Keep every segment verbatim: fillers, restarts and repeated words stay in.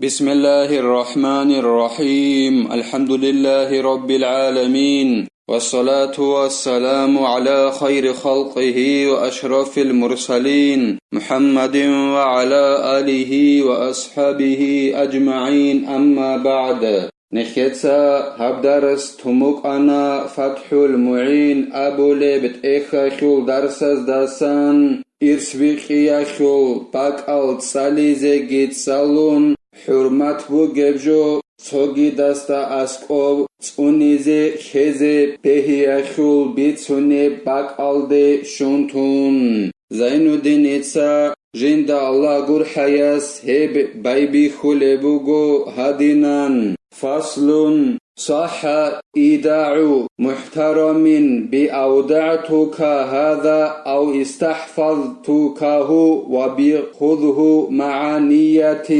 بسم الله الرحمن الرحيم. الحمد لله رب العالمين. والصلاة والسلام على خير خلقه وأشرف المرسلين محمد وعلى آله وأصحابه أجمعين. أما بعد. Нехеца гьаб дарс тумукъана ФатхӀул МугӀин абулеб тӀехьалъул дарсаздасан, ирсбикьиялъул бакӀал цӀализеги цӀалун, хӀурмат бугеб жо цогидасда аскӀоб цӀунизе хезе бегьиялъул бицунеб бакӀалде щун тун. Зайнуддиница жинда Аллагь гурхӀаяс гьеб байбихьулеб буго гьадинан: فصل. صح إيداع محترم بأودعتك هذا أو استحفظتكه وبخذه مع نية.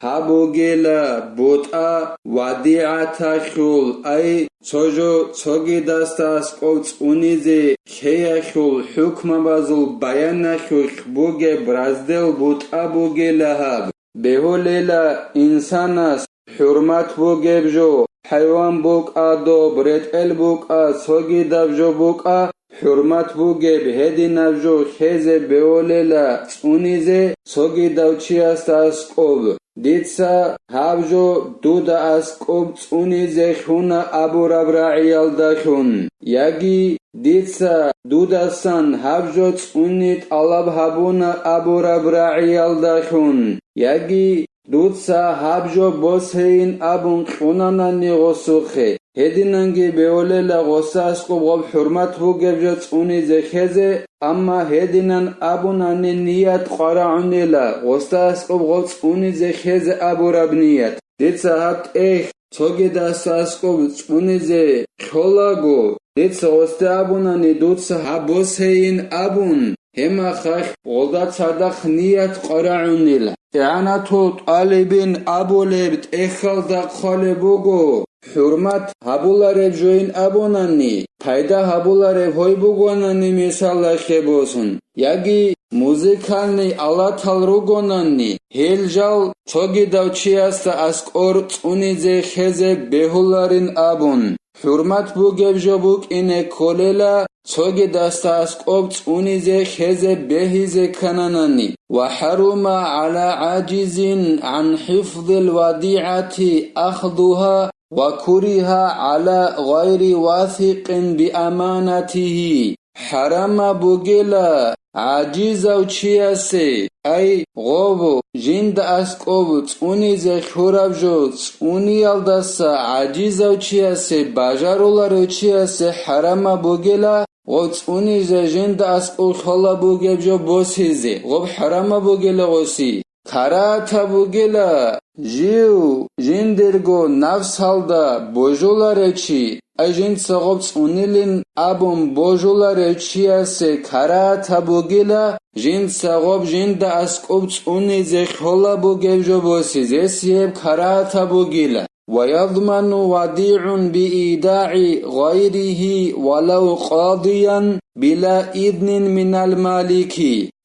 Гьаб бугела бутӀа вадигӀаталъул, ай, цо жо цогидасда аскӀов цӀунизе хеялъул хӀукмабазул баяналъулъ бугеб раздел бутӀа бугела гьаб. Бегьулела инсанас хӀурмат бугеб жо, хӀайван букӀа доб, ретӀел букӀа, цогидаб жо букӀа, хӀурмат бугеб гьединаб жо хезе бегьулела цӀунизе цогидав чиясда аскӀоб. Дица гьаб жо дуда аскӀоб цӀунизе лъуна абураб рагӀиялдалъун, яги дица дудасан гьаб жо цӀуни тӀалаб гьабуна абураб рагӀиялдалъун, яги дуца гьаб жо босейин абун кьунанани гъосухъе, гьединанги бегьулела гъосда аскӀоб гъоб хӀурмат бугеб жо цӀунизе хезе, амма гьединан абунани ният къварагӀунела гъосда аскӀоб гъоб цӀунизе хезе абураб ният. Дица гьаб тӀехь цогидасда аскӀоб цӀунизе лъолаго, дица гъосде абунани дуца гьаб босейин абун, гьебмехалъ гъолда цадахъ ният къварагӀунела. ИгӀанатул тӀалибин абулеб тӀехьалда хъвалеб буго, хӀурмат гьабулареб жойин абунани, пайда гьабулареб гьой бугонани, мисалалъе босун, яги музыкальный алатал ругонани, гьел жал цогидав чиясда аскӀор цӀунизе хезе бегьуларин абун, хӀурмат бугеб жо букӀине кколела, цогидасда аскӀоб цӀунизе хезе бегьизе ккананани. وحرم على عاجز عن حفظ الوديعة أخذها وكره على غير واثق بأمانته. ХӀарамаб бугела гӀажизав чиясе, ай, гъоб, жинда аскӀоб цӀунизе лъураб жо цӀуниялдаса гӀажизав чиясе, бажаруларев чиясе хӀарамаб бугела, гъоб цӀунизе жинда аскӀоб лъолаб бугеб жо босизе, гъоб хӀарамаб бугела гъоси. Карагьатаб бугела, жив жиндирго нафсалда божуларев чи, ай жинца гъоб цӀунилин абун божуларев чиясе карагьатаб бугела, жинца гъоб жинда аскӀоб цӀунизе лъолаб бугеб жо босизе, гьеб карагьатаб бугела. ويضمن وديع بإيداع غيره ولو قاضيا بلا إذن من المالك.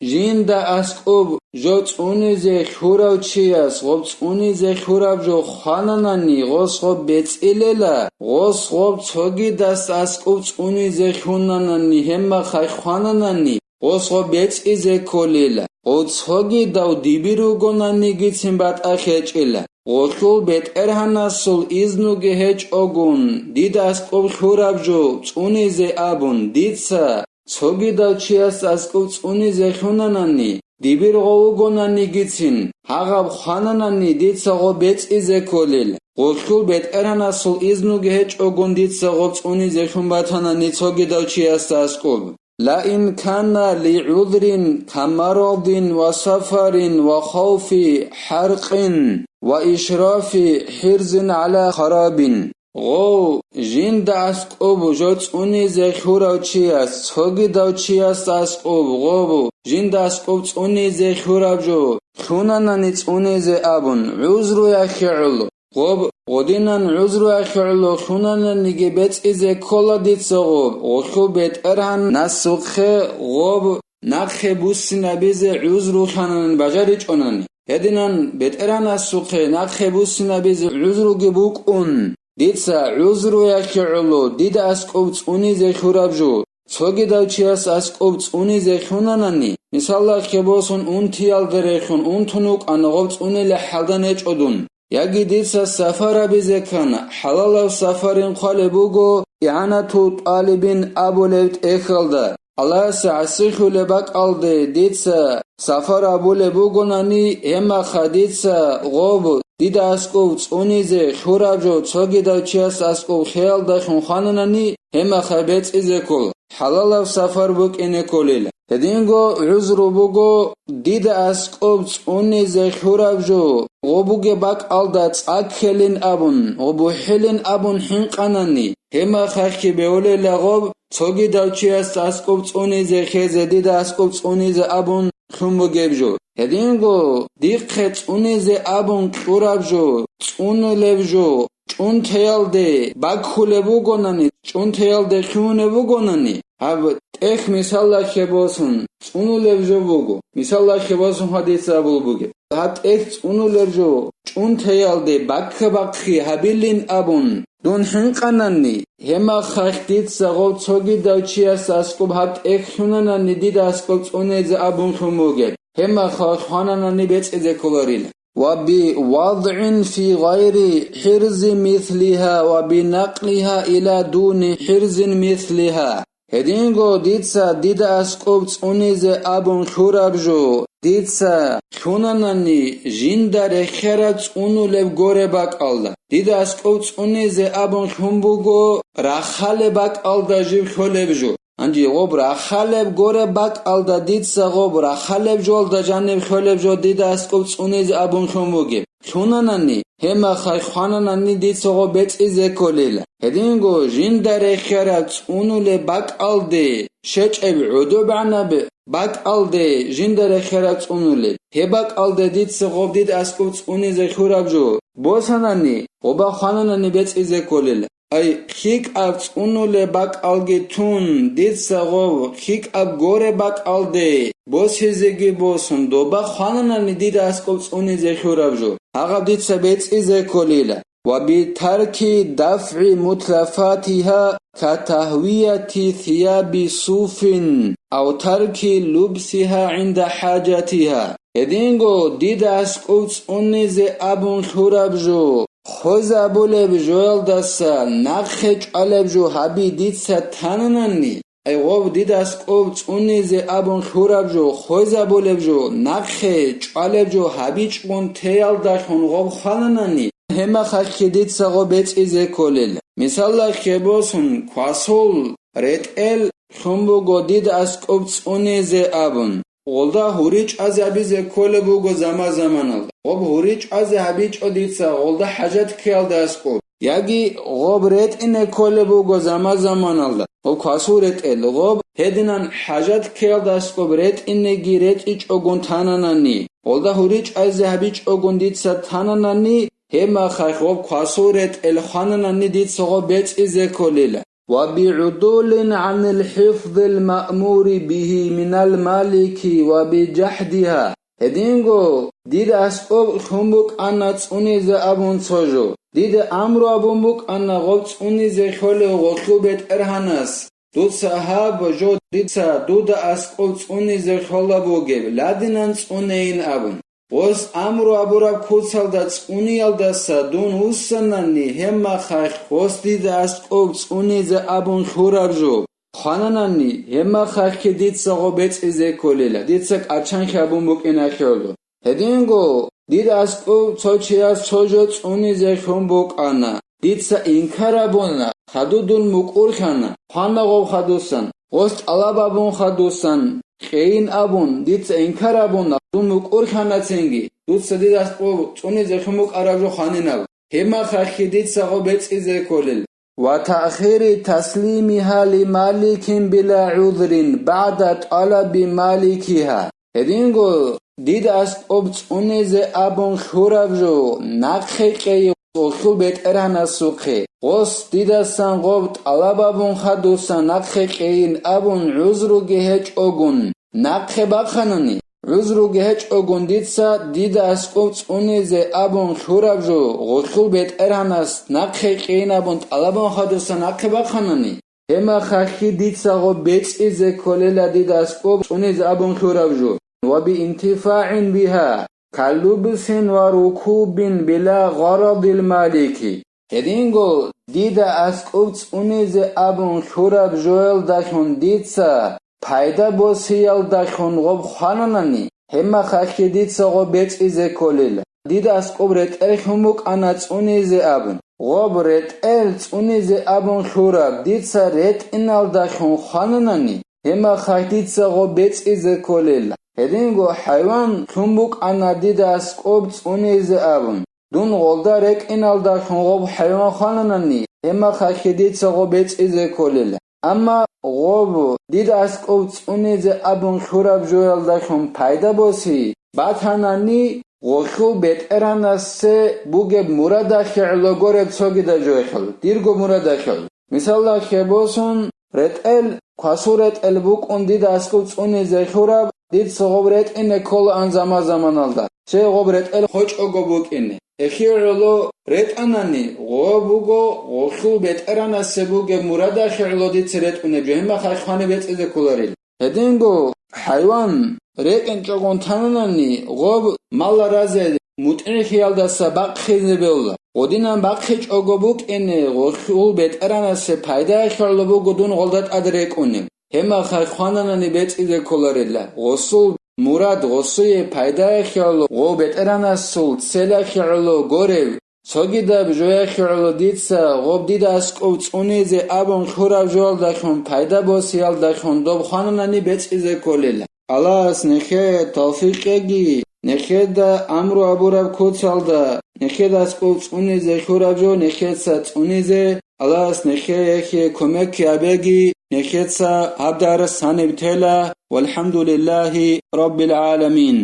Жинда аскӀоб жо цӀунизе лъурав чияс гъоб цӀунизе лъураб жо хвананани, гъос гъоб бецӀилела, гъос гъоб цогидас аскӀоб цӀунизе лъунанани, гьебмехалъ хвананани, гъос гъоб бецӀизе кколела, гъов цогидав дибир ругонанигицин батӀа хечӀела. Гъолъул бетӀергьанасул изнуги гьечӀогун, дида аскӀоб лъураб жо цӀунизе абун, дица цогидав чияс аскӀоб цӀунизе лъунанани, дибир гъов вугонанигицин, гьагъаб хвананани дица гъоб бецӀизе кколел, гъолъул бетӀергьанасул изнуги гьечӀогун дица гъоб цӀунизе лъун батанани цогидав чиясда аскӀоб. لئن كان لعذر كمرض وسفر وخوف حرق وإشراف حرز على خراب. Гъов, жинда аскӀоб жо цӀунизе лъурав чияс, цогидав чияс аскӀоб, гъов, жинда аскӀоб цӀунизе лъураб жо лъунанани цӀунизе абун, гӀузруялъе гӀоло. Гъоб, гъодинан гӀузруялъе гӀоло лъунананиги бецӀизе ккола дица гъоб, гъолъул бетӀергьанасухъе гъоб нахъе буссинабизе гӀузру лъананани бажаричӀонани. Гьединан БетӀергьанасухъе нахъе буссинабизе гӀузруги букӀун, дица гӀузруялъе гӀоло дида аскӀоб цӀунизе хьураб жо, цогидав чияс аскӀоб цӀунизе хьунанани, мисаллахъе босун, унтиялда рехун унтун вукӀана гъоб цӀуниле хӀалда нечӀо дун. Яги дица сафар абизе ккана, хӀалалав сафарин хъвалеб буго игӀанату тӀалибин абулеб тӀехьалда. Аллагьасе гӀасихьулеб бакӀалде дица сафар абулеб бугонани, гьемаха дица гъоб дида аскӀов цӀунизе хьураб жо цогидав чияс аскӀов хиялдалъун хвананани, гьемаха бецӀизе ккол, хӀалалав сафар букӀине кколел. Гьединго гӀузру буго, дида аскӀоб цӀунизе хьураб жо, гъо бугеб бакӀалда цӀа ккелин абун, гъо бухӀилин абун хӀинкъанани, гьемахахъе бевлела гъоб, цогидав чияс аскӀоб цӀунизе хезе, дида аскӀоб цӀунизе абун лъун бугеб жо. Гьединго дихъе цӀунизе абун кьураб жо, цӀунулеб жо, чӀунтеялде баккулеб бугонани, чӀунтеялде хьунеб бугонани, гьаб тӀехь мисаллахъе босун цӀунулеб жо буго. Мисаллахъе босун гьадиса абул бугеб. Гьаб тӀехь цӀунулеб жо чӀунтеялде бакка-бахъи гьабилин абун дун хӀинкъанани, гьемахахъ дица гъов цогидав чияс аскӀоб гьаб тӀехь лъунанани дида аскӀоб цӀунизе абун лъун бугеб. Гьемахахъ хвананани бецӀизе кколарила. وبوضع في غير حرز مثلها وبنقلها إلى دون حرز مثلها. Гьединго дица дида аскӀоб цӀунизе абун хьураб жо, дица лъунанани жинда рехераб цӀунулеб горе бакӀалда. Дида аскӀоб цӀунизе абун лъун буго рахалеб бакӀалда жиб хьолеб жо. Гьанже гъоб рахалеб горе бакӀалда дица гъоб рахалеб жолда жаниб хьолеб жо дида аскӀоб цӀунизе абун лъун бугеб. Лъунанани, гьемахай хвананани дица гъоб бецӀизе кколила. Гьединго жинда рехераб цӀунулеб бакӀалде, щечӀеб гӀодобегӀанаб бакӀалде жинда рехераб цӀунулеб. Гьеб бакӀалде дица гъоб дида аскӀоб цӀунизе хьураб жо босанани, гъоба хвананани бецӀизе кколила. Ай, хикӀаб цӀунулеб бакӀалги тун, дица гъов хикӀаб горе бакӀалде босизеги босун, доба хвананани дида аскӀоб цӀунизе хьураб жо, гьагъаб дица бецӀизе кколила. وبترك دفع متلفاتها كتهوية ثياب صوف أو ترك لبسها عند حاجتها. Гьединго дида аскӀов цӀунизе абун лъураб жо, хвезабулеб жоялдаса нахъе чӀвалеб жо гьаби дица тананани, ай гъов дида аскӀов цӀунизе абун лъураб жо, хвезабулеб жо, нахъе чӀвалеб жо гьабичӀгун теялдалъун гъов хвананани, гьемахалъе дица гъо бецӀизе кколел. Мисалда, хебосун, квасул ретӀел лъун буго дида аскӀов цӀунизе абун. Гъолда гьури чӀвазе гьабизе кколеб буго заман-заманалда. Гъоб гьури чӀвазе гьабичӀо дица гъолда хӀажат ккеялда аскӀоб. Яги гъоб ретӀине кколеб буго заман-заманалда. Гъоб квасул ретӀел, гъоб гьединан хӀажат ккеялда аскӀоб ретӀинеги ретӀичӀогун тананани, гъолда гьури чӀвазе гьабичӀогун дица тананани, гьебмахалъ гъоб квасул ретӀел хвананани дица гъоб бецӀизе кколила. وبعدول عن الحفظ المأمور به من المالك وبجحدها. Гьединго, дида аскӀоб лъун букӀана цӀунизе абун цо жо. Дида амру абун букӀана гъоб цӀунизе хьолев гъолъул бетӀергьанас. Дуца гьаб жо дица дуда аскӀоб цӀунизе хьола бугеб, ладинан цӀунейин абун. Гъос амру абураб куцалда цӀуниялдаса дун вуссанани, гьебмахалъ гъос дида аскӀоб цӀунизе абун лъураб жо хвананани, гьебмахалъги дица гъо бецӀизе кколила, дица кӀачанхъи абун букӀиналъе гӀоло. Гьединго, дида аскӀов цо чияс цо жо цӀунизе хьун букӀана, дица инкар абуна, хадув дун мукӀурлъана, хвана гъов хадусан, гъос тӀалаб абун хадусан, кьейин абун, дица инкар абуна, дун мукӀурлъанацинги, дуца дида аскӀов цӀунизе хьун букӀараб жо хванинаб. Гьебмахалъги дица гъо бецӀизе кколел. وتأخير تسليمها لمالك بلا عذر بعد طلب مالكها. Гьединго, дида аскӀоб цӀунизе абун лъураб жо, нахъе кьей гъолъул бетӀергьанасухъе. Гъос дидасан гъоб тӀалаб абун хадусан нахъе кьейин абун гӀузруги гьечӀогун, нахъе бахъанани, гӀузруги гьечӀогун дица дида аскӀоб цӀунизе абун лъураб жо гъолъул бетӀергьанас нахъе кьейин абун тӀалабун хадуса нахъе бахъанани, гьебмехалъги дица гъоб бецӀизе кколела дида аскӀоб цӀунизе абун лъураб жо. Ва би интифагӀин бигьа, каллубсин ва рукубин била гъарадил малики. Гьединго дида аскӀоб цӀунизе абун лъураб жоялдалъун дица пайда босиялдалъун гъоб хвананани, гьебмехалъги дица гъоб бецӀизе кколел. Дида аскӀоб ретӀел лъун букӀана цӀунизе абун. Гъоб ретӀел цӀунизе абун лъураб дица ретӀиналдалъун хвананани, гьебмехалъ дица гъоб бецӀизе кколел. Гьединго хӀайван лъун букӀана дида аскӀоб цӀунизе абун. Дун гъолда ретӀиналдалъун гъоб хӀайван хвананани, гьебмехалъги дица гъоб бецӀизе кколел. Амма гъоб дида аскӀоб цӀунизе абун лъураб жоялдалъун пайда боси батанани, гъолъул бетӀергьанасе бугеб мурадалъе гӀоло гореб цогидаб жоялъул, дирго мурадалъе гӀоло. Мисалалъе босун, ретӀел, квасул ретӀел букӀун дида аскӀоб цӀунизе лъураб, дица гъоб ретӀине кколаан заман-заманалда, цее гъоб ретӀел хочӀого букӀине. Эхие гӀоло ретӀанани, гъоб буго гъолъул бетӀергьанасе бугеб мурадалъе гӀоло дица ретӀунеб жо, гьебмехалъ хвани бецӀизе кколарил. Гьединго хӀайван рекӀинчӀогун тананани, гъоб малла разе мутӀигӀлъиялдаса бахъизе бегьула. Гъодинан бахъичӀого букӀине, гъолъул бетӀергьанасе пайдаялъе гӀоло буго дун гъолда тӀад рекӀунеб. Гьебмехалъ хвананани бецӀизе кколарила. Гъосул мурад, гъосие пайдаялъе гӀоло, гъов бетӀергьанасул целалъе гӀоло горев, цогидаб жоялъе гӀоло дица гъоб дида аскӀов цӀунизе абун лъураб жоялдалъун пайда босиялдалъун доб хвананани бецӀизе кколел. Аллагьас нехее тавфикъ кьеги, нехеда амру абураб куцалда, нехеда аскӀов цӀунизе лъураб жо нехеца цӀунизе, Аллагьас нехеехъе кумекги гьабеги, нехеца гьаб дарс гьаниб тела, валхӀамдулиллагьи раббил гӀаламин.